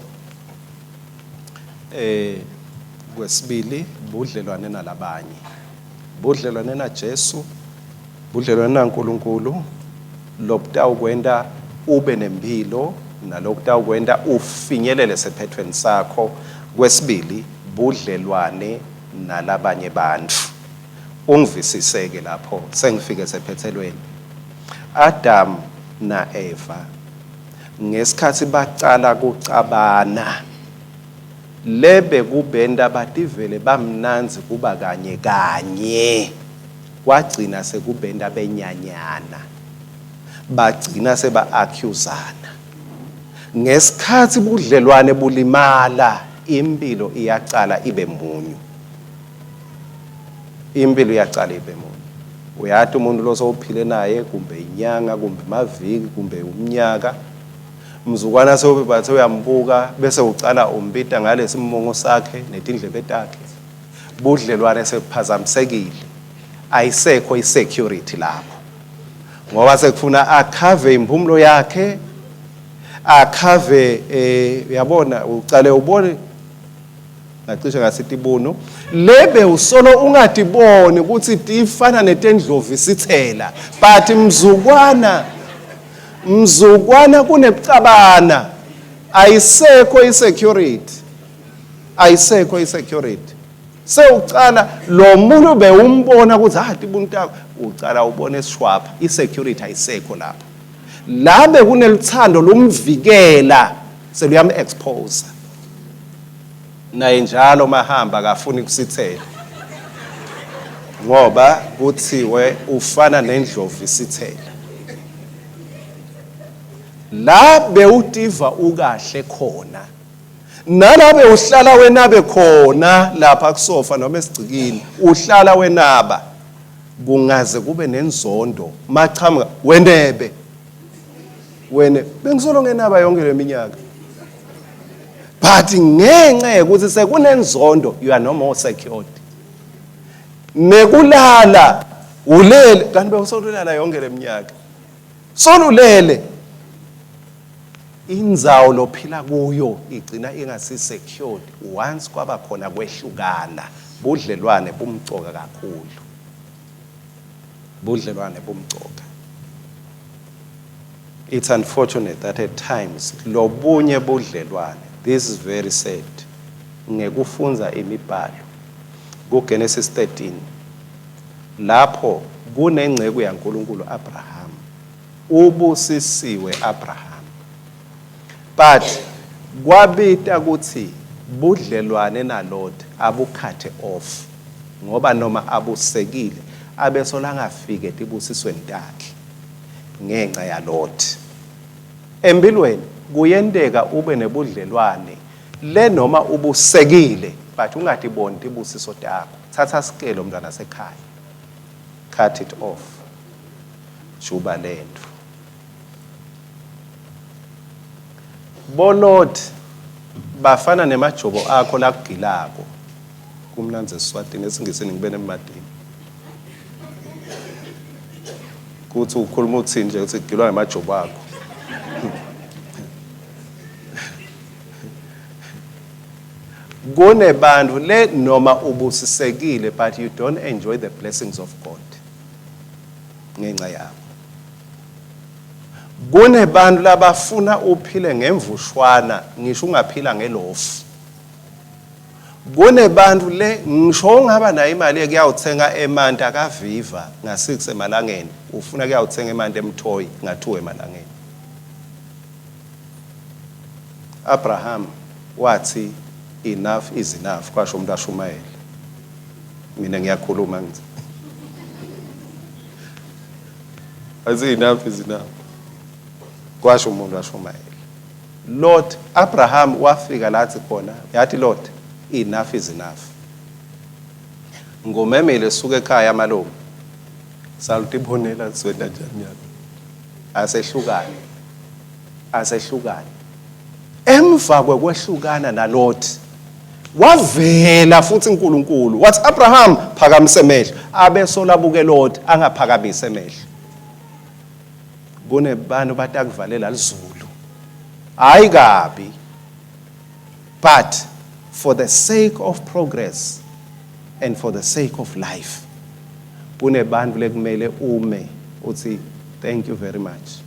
kwesibili, budlelwane nalabanye, budlelwane naJesu, budlelwane naNkulunkulu, lobutawukwenta ube nempilo nalokutawukwenta ufinyelele sephethweni sakho. Kwesibili, budlelwane nalabanye bantfu. Ungivisiseke lapho sengifike sephethelweni. Adam naEva ngesikhathi bacala kucabana, lebe kubenta bativele bamnandzi kuba kanye kanye, kwagcina sekubenta benyanyana, bagcina seba-accusana. Ngesikhathi budlelwane bulimala, impilo iyacala ibe munyu. Impilo iyacala ibe munyu. Uyati umuntu losowuphile naye kumbe inyanga, kumbe maviki, kumbe umnyaka, mzukwana sewubathe uyambuka bese ucala umbita ngalesimongo sakhe netindlebe takhe. Budlelwane sekuphazamisekile, ayisekho i-security lapho, ngoba sekufuna akhave impumulo yakhe, akhave uyabona, ucale ubone ngacishe ngasithi ibunu lebe usolo ungatiboni ukuthi tifana netendlovu isithela, but mzukwana kunebucabana, ayisekho i-security, ayisekho i-security. Sewucala lo muntu bewumbona ukuthi ha tibunu takho, ucala ubone esishwapha, i-security ayisekho lapho. La bekuneluthando lumvikela, seluyam-expose. Naye njalo mahamba akafuni kusithela, ngoba kuthiwe ufana nendlovu isithela. La bewutiva ukahle khona, nalabe uhlala wenabe khona lapha kusofa noma esigcikini, uhlala wenaba, kungaze kube nenzondo machamuka wenebe wene bengisolo ngenaba yonke leminyaka, but ngenxa yokuthi sekunenzondo, you are no more secured. Nekulala ulele, kanti bewusolulala yonke leminyaka, solulele. Indzawo lophila kuyo igcina ingasi secured once kwaba khona kwehlukana. Budlelwane bumcoka kakhulu, budlelwane bumcoka. It's unfortunate that at times lobunye budlelwane, this is very sad, ngekufunza imibhalo kuGenesis 13 lapho kunengceku yaNkulunkulu Abraham, ubusisiwe Abraham, but kwabita ukuthi budlelwane naLot abukhathe off, ngoba noma abusekile abesolangafike etibusisweni takhe ngenxa yaLot. Empilweni kuyenteka ube nebudlelwane le noma ubusekile but ungatiboni tibusiso takho. Thatha sikelo mntwana sekhaya, cut it off, juba lento. BoLot bafana nemajobo akho lakugilako. Kumnandzi eSwatini, esiNgisini ngibe nemadini. Kuthi ukhuluma uthini nje uthi gilwa ngemajobo akho. Kunebantu le noma ubusisekile but you don't enjoy the blessings of God ngenxa yabo. Kunebantu labafuna uphile ngemvushwana ngisho ungaphila ngelofu. Kunebantu le ngisho ungaba nayo imali ekuyawuthenga emanti akaviva nga-6 emalangeni ufuna kuyawuthenga emanti emthoyi nga-2 emalangeni. Abraham wathi enough is enough, kwasho umuntu ashumayela. Mina ngiyakhuluma ngithi athi enough is enough, kwasho umuntu ashumayela. Lot, Abraham wafika lathi khona, yathi Lot, enough is enough. Ngomemile suka ekhaya malume. Salutibonela siwenda njani nyalo. Asehlukane. Asehlukane. Emva kwekwehlukana naLot, wavela futhi uNkulunkulu wathi Abraham phakamise emehlo, abesola buke Lot angaphakamise emehlo. Kunebantu batakuvalela lizulu. Hayi kabi. But for the sake of progress and for the sake of life, kunebantu lekumele ume uthi thank you very much.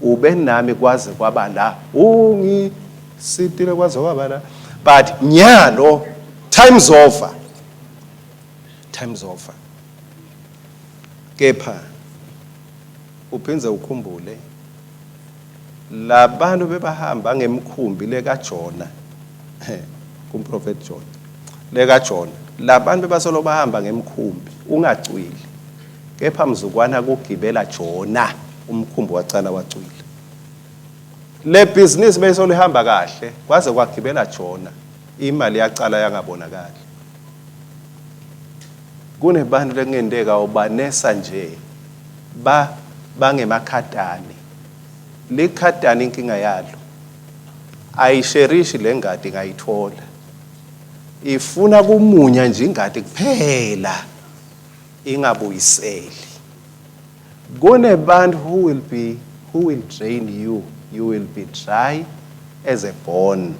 Ube nami kwaze kwaba la, ungisitile kwaze kwaba la, but nyalo time's over, time's over. Kepha uphindze ukhumbule labantu bebahamba ngemkhumbi lekaJona, kumprofeti Jona, lekaJona, labantu bebasolo bahamba ngemkhumbi ungacwili, kepha mzukwana kugibela Jona umkhumbi wacala wacwila. Le business beyisolo ihamba kahle kwaze kwagibela Jona, imali yacala yangabonakali. Kunebantu lekungenteka ubanesa nje ba bangemakhatane. Likhatane inkinga yalo ayisherishi lengadi ngayithola, ifuna kumunya nje ingadi kuphela ingabuyiseli. Kunebantu who will drain you, you will be dry as a bone.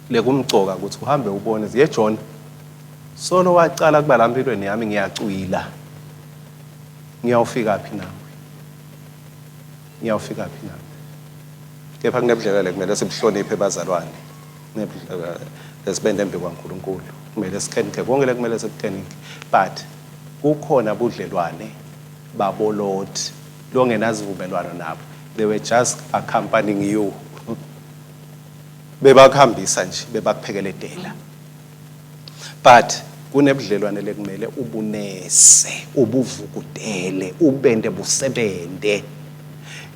Lekumcoka ukuthi uhambe ubone ye John, solo wacala kuba la empilweni yami ngiyacwila, ngiyawufika phi nawe, ngiyawufika phi nawe. Kepha kunebudlelwane kumele sibuhloniphe bazalwane, lesibende embi kwaNkulunkulu, kumele sikhenike konke lekumele sikukhenike, but kukhona budlelwane baboLot longenazivumelwano nabo, they were just accompanying you, bebakuhambisa nje, bebakuphekeletela. But kunebudlelwane lekumele ubunese, ubuvukutele, ubende busebende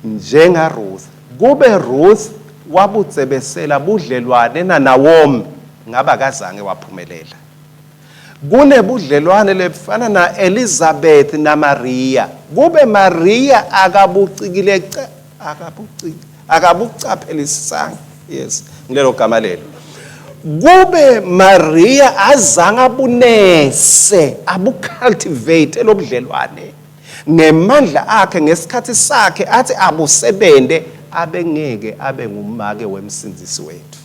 njenga Ruth. Kube Ruth wabutsebesela budlelwane na Naomi, ngaba kazange waphumelela. Kunebudlelwane lebufana na Elizabeth na Maria, kube Maria akabucikile, akabucaphelisanga, yes ngilelo gama lelo, kube Maria azange abunese, abucultivate lobudlelwane ngemandla akhe ngesikhathi sakhe, athi abusebende, abengeke abe ngumake wemsindzisi wethu.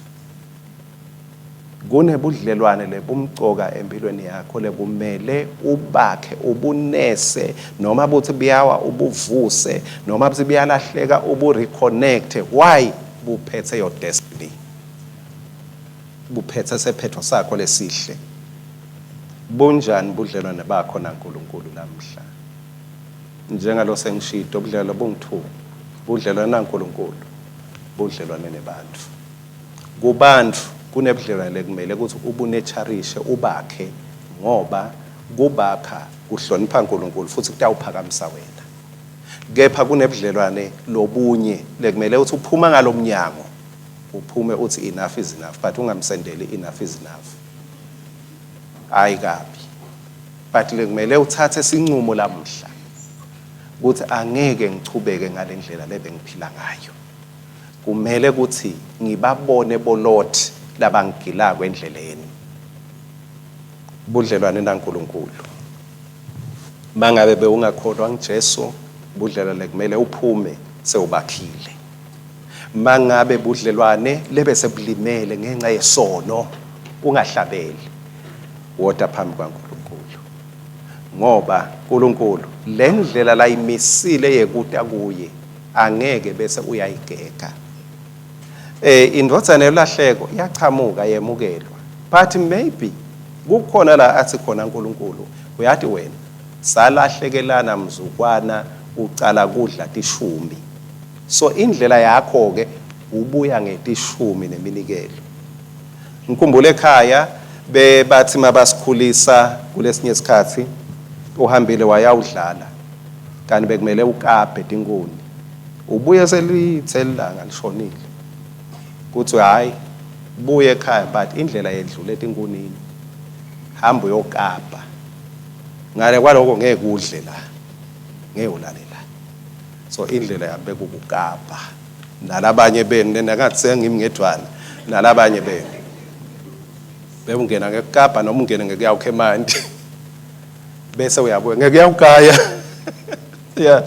Kunebudlelwane lebumcoka empilweni yakho lekumele ubakhe, ubunese, noma buthi buyawa ubuvuse, noma buthi buyalahleka ubureconnect. Why? Buphethe your destiny, buphethe sephetho sakho lesihle. Bunjani budlelwane bakho naNkulunkulu namhla? Njengalo sengishito, budlelwane bungu-2: budlelwane naNkulunkulu, budlelwane nebantu. Kubantu kunebudlelwane lekumele ukuthi ubunecharishe, ubakhe, ngoba kubakha kuhlonipha uNkulunkulu futhi kutawuphakamisa wena. Kepha kunebudlelwane lobunye lekumele ukuthi uphuma ngalomnyango uphume uthi enough is enough, but ungamsendeli enough is enough, hayi kabi, but lekumele uthathe sinqumo lamhla. Kutsi angeke ngichubeke ngalendlela lebengiphila ngayo. Kumele kutsi ngibabone boLot labangigilako endleleni. Budlelwane naNkulunkulu. Mangabe bewungakholwa nguJesu, budlelwane kumele uphume sewubakhile. Mangabe budlelwane lebese bulimele ngenxa yesono, ungahlabeli. Wota phambi kwaNkulunkulu. Ngoba uNkulunkulu lendlela layimisile yekuta kuye angeke bese uyayigega. Indvodzana yolahleko yachamuka yemukelwa, but maybe kukhona la athi khona uNkulunkulu, uyati wena salahlekelana mzukwana ucala kudla tishumi, so indlela yakho ke ubuya ngetishumi neminikelo. Ngikhumbule ekhaya bebathi mabasikhulisa kulesinye isikhathi uhambile wayawudlala, kanti bekumele ukabhe tinkuni, ubuye selithe ilanga lishonile, kuthi hayi buye ekhaya, but indlela yedlule etinkunini, hamba uyokapa, ngale kwaloko ngeke udle la, ngeke ulale la. So indlela yami bekukukapa, nalabanye benu nengathi sengimi ngedvwana, nalabanye benu bewungena ngekukapa noma ungene ngekuyawukha emanti bese uyabuya ngekuyawugaya. Yeah,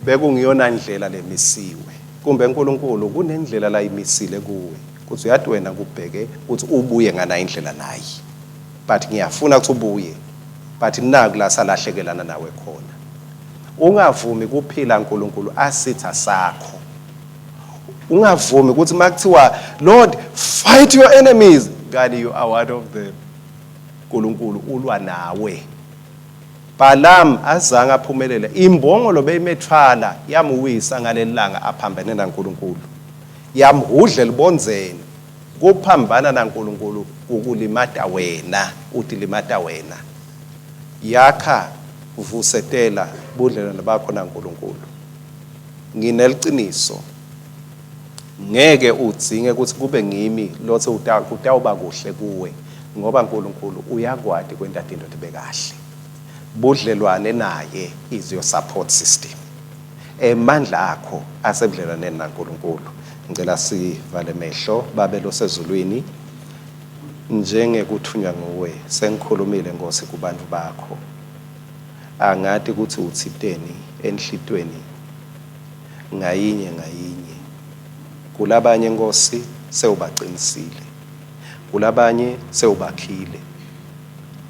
bekungiyona ndlela lemisiwe. Kumbe uNkulunkulu kunendlela layimisile kuwe kuthi uyati wena kubheke ukuthi ubuye ngana indlela nayi, but ngiyafuna ukuthi ubuye, but naku la salahlekelana nawe khona. Ungavumi kuphila uNkulunkulu asitha sakho. Ungavumi ukuthi makuthiwa Lord fight your enemies, kanti you are one of them. uNkulunkulu ulwa nawe. Balaam azange aphumelele, imbongolo beyimethwala yamuwisa ngalelanga aphambene naNkulunkulu, yamhudla elibondzeni. Kuphambana naNkulunkulu kukulimata wena, utilimata wena. Yakha, vusetela budlelwane bakho naNkulunkulu. Ngineliciniso, ngeke udzinge ukuthi kube ngimi lotsi kutawuba kuhle kuwe, ngoba uNkulunkulu uyakwati kwenta tinto tibe kahle. Budlelwane naye is your support system. Emandla akho asebudlelwaneni naNkulunkulu. Ngicela sivale mehlo. Babe losezulwini, njengekuthunywa nguwe sengikhulumile Nkosi kubantu bakho. Angati ukuthi utsiteni enhlitweni ngayinye ngayinye. Kulabanye Nkosi sewubaqinisile, kulabanye sewubakhile,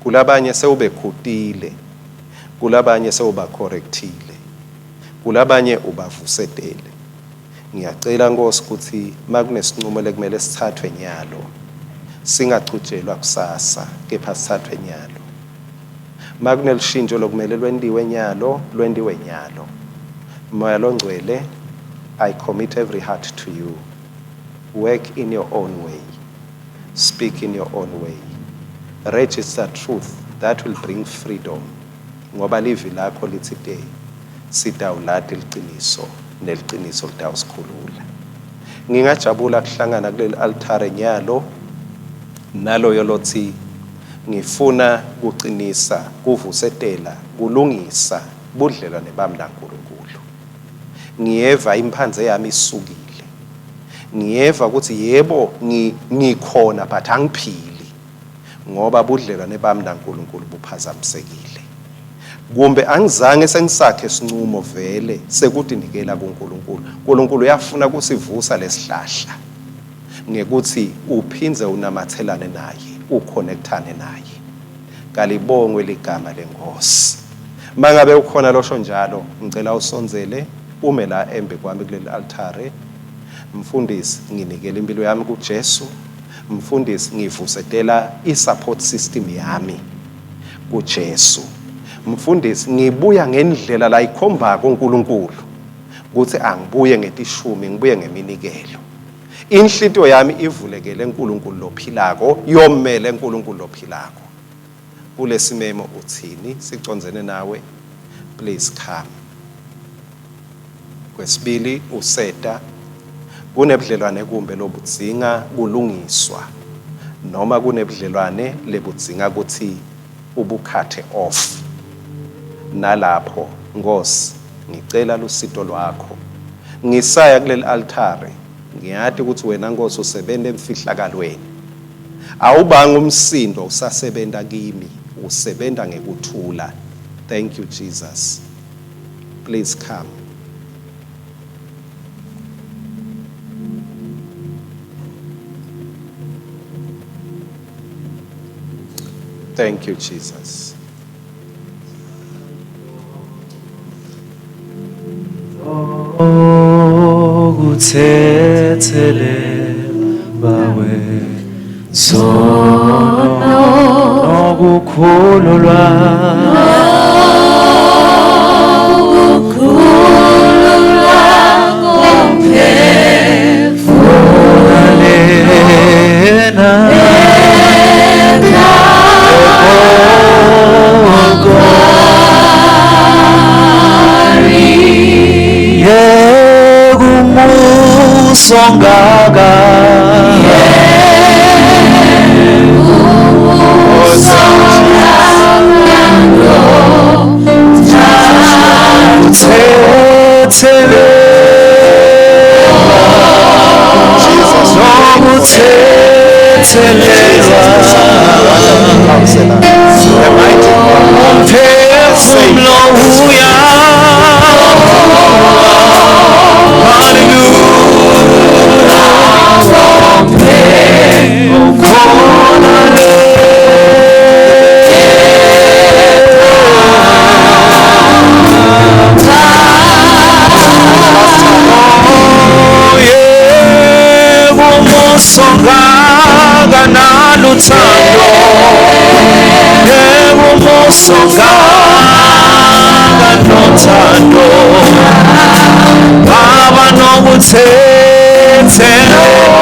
kulabanye sewubekhutile, kulabanye sewubacorrectile, kulabanye ubavusetele. Ngiyacela Nkosi ukuthi makunesinqumo lekumele sithathwe nyalo, singachutshelwa kusasa, kepha sithathwe nyalo. Makunelishintsho lokumele lwentiwe nyalo, lwentiwe nyalo. Moya longcwele, I commit every heart to you. Work in your own way, speak in your own way, register truth that will bring freedom, ngoba livi lakho lithi te sitawulati liciniso neliciniso litawusikhulula. Ngingajabula kuhlangana kuleli altare nyalo naloyo lothi ngifuna kuqinisa, kuvusetela, kulungisa budlelwane bami naNkulunkulu. Ngiyeva imphandze yami isukile, ngiyeva ukuthi yebo ngikhona but angiphili ngoba budlelwane bami naNkulunkulu buphazamisekile, kumbe angizange sengisakhe isinqumo vele sekutinikela kuNkulunkulu. uNkulunkulu uyafuna kusivusa lesihlahla ngekuthi uphindze unamathelane naye, uconnectane naye. Kalibongwe ligama lenkosi. Mangabe ukhona losho njalo, ngicela usondzele ume la embi kwami kuleli altare. Mfundisi, nginikela impilo yami kuJesu. Mfundisi, ngivusetela i-support system yami kuJesu. Mfundisi, ngibuya ngendlela la ikhombako uNkulunkulu ukuthi angibuye ngetishumi, ngibuye ngeminikelo. Inhlitiyo yami ivulekele uNkulunkulu lophilako, yomele uNkulunkulu lophilako. Kulesimemo uthini sicondzene nawe? Please come. Kwesibili, useta kunebudlelwane kumbe lobudzinga kulungiswa, noma kunebudlelwane lebudzinga ukuthi ubukhathe off, nalapho Nkosi, ngicela lusito lwakho. Ngisaya kuleli altare, ngiyati ukuthi wena Nkosi usebenta emfihlakalweni. Awubanga umsindo usasebenta kimi, usebenta ngekuthula. Thank you Jesus. Please come. Thank you Jesus. Okuthethelelwa kwezono nokukhululwa lena Yekumusongaka Jesus, Nokuthethelelwa counselor, the mighty God. Umphefumlo uya Hallelujah Ukhona le Yebo musongaka naluthando Yebo musongaka nothando Baba nokuthethelelwa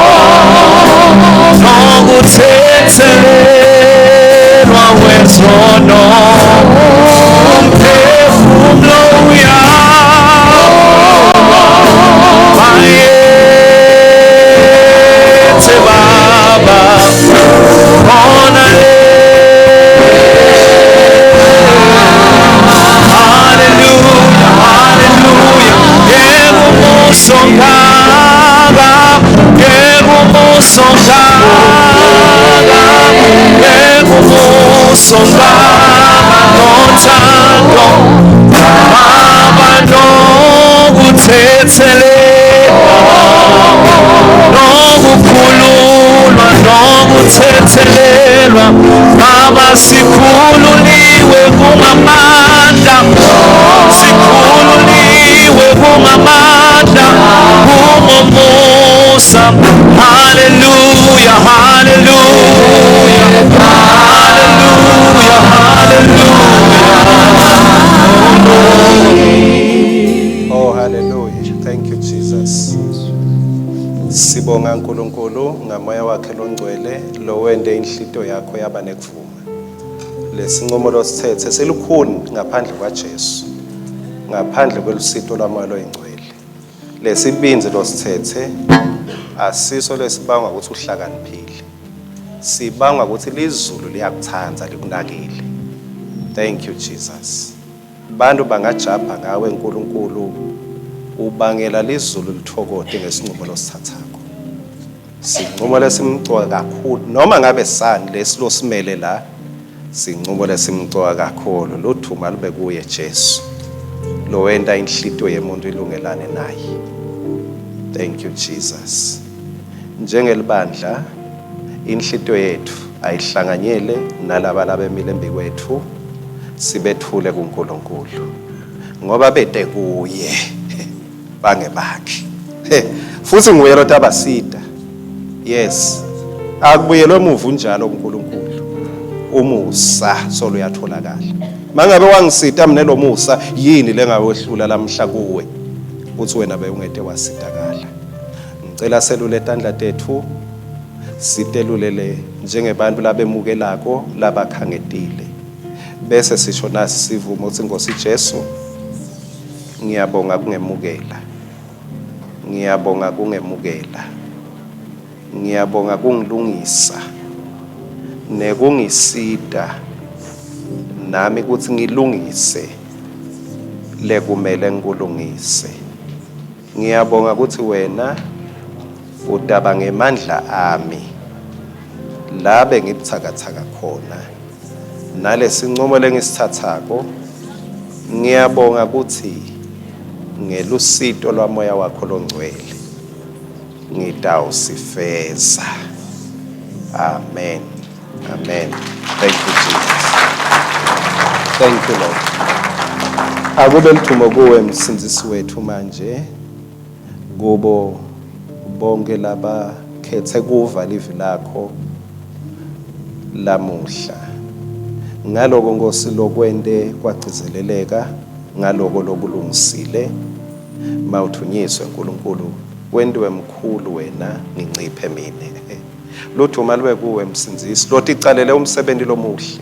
nokuthethelelwa kwezono umphefumlo uyabonga bayethe baba khona le Hallelujah, hallelujah. Yebo musongaka, yebo musongaka, yebo musongaka nothando. Baba nokuthethelelwa, nokukhululwa, nokuthethelelwa. Baba sikhululiwe kungamandla, sikhululiwe kungamandla, kungomusa. Hallelujah, hallelujah, hallelujah, hallelujah. Oh hallelujah. Thank you Jesus. Sibonga uNkulunkulu ngamoya wakhe longcwele lo wente inhlito yakho yaba nekuvuma. Lesinqumo losithethe silukhuni ngaphandle kwaJesu. Ngaphandle kwelusito lwamoya loyingcwele. Lesibindzi losithethe asiso lesibangwa ukuthi uhlakaniphile. Sibangwa ukuthi lizulu liyakuthanda likunakile. Thank you Jesus. Bantu bangajabha ngawe uNkulunkulu ubangela lizulu lithokote ngesinqumo losithathako. Sinqumo lesimcoka kakhulu noma ngabe sani lesilosimele la sinqumo lesimcoka kakhulu luthuma lube kuye Jesu lo wenta inhlitiyo yemuntu ilungelane naye. Thank you Jesus. Njengelibandla inhlitiyo yethu ayihlanganyele nalaba labemile embikwethu sibethule kuNkulunkulu ngoba bete kuye bangebakhe. Futhi nguye lotabasida. Yes. Akubuyelwe emuva unjalo uNkulunkulu. Umusa solo uyatholakala. Mangabe wangisita mina lo musa yini lengawehlula lamhla kuwe uthi wena bewungete wasitakala. Ngicela selule tandla tethu sitelulele njengebantu labemukelako labakhangetile. Bese sisho nasi sivumo uthi Nkosi Jesu ngiyabonga kungemukela. Ngiyabonga kungemukela. Ngiyabonga kungilungisa nekungisita nami ukuthi ngilungise Lekumele ngikulungise. Ngiyabonga ukuthi wena utaba ngemandla ami la bengibuthakathaka khona nalesincumo lengisithathako. Ngiyabonga ukuthi ngelusito lwamoya wakho longcwele ngitawusifeza. Amen, amen. Thank you, Jesus. Thank you, Lord. Akube lithumo kuwe, Msindzisi wethu, manje kubo bonke labakhethe kuva livi lakho lamuhla. Ngaloko, Nkosi, lokwente kwagcizeleleka, ngaloko lokulungisile, mawuthunyiswe uNkulunkulu, wentiwe mkhulu wena, nginciphe mine. Ludvuma lube kuwe, Msindzisi, loticalele umsebenzi lomuhle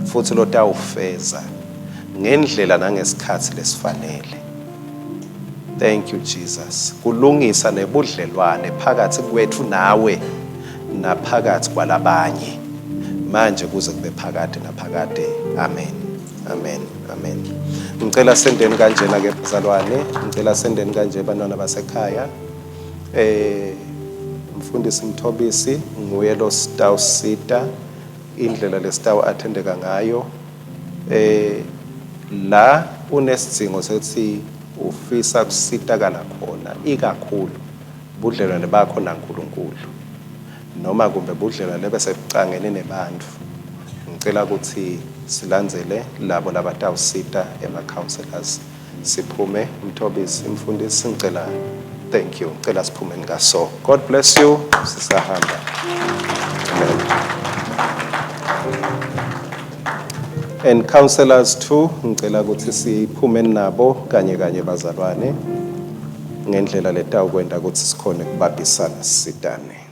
futhi lotawufeza ngendlela nangesikhathi lesifanele. Thank you, Jesus, kulungisa nebudlelwane phakathi kwethu nawe naphakathi kwalabanye, manje kuze kube phakade naphakade. Amen, amen, amen. Ngicela sendeni kanjena ke, bazalwane. Ngicela sendeni kanje, bantwana basekhaya. Mfundisi Mthobisi nguye lo sitawusita indlela lesitawu attendeka ngayo. La unesidzingo sethi ufisa kusitakala khona, ikakhulu budlelwane bakho naNkulunkulu noma kumbe budlelwane bese bucangene nebantfu, ngicela ukuthi silandzele labo labatawusita, ema-counselors. Siphume, Mthobisi, mfundisi, ngicela. Thank you. Ngicela siphume ngaso. God bless you. Sisahamba. Amen. And counselors too, ngicela ukuthi siphume nabo kanye kanye, bazalwane, ngendlela letawukwenta ukuthi sikhone kubambisana, sisitane.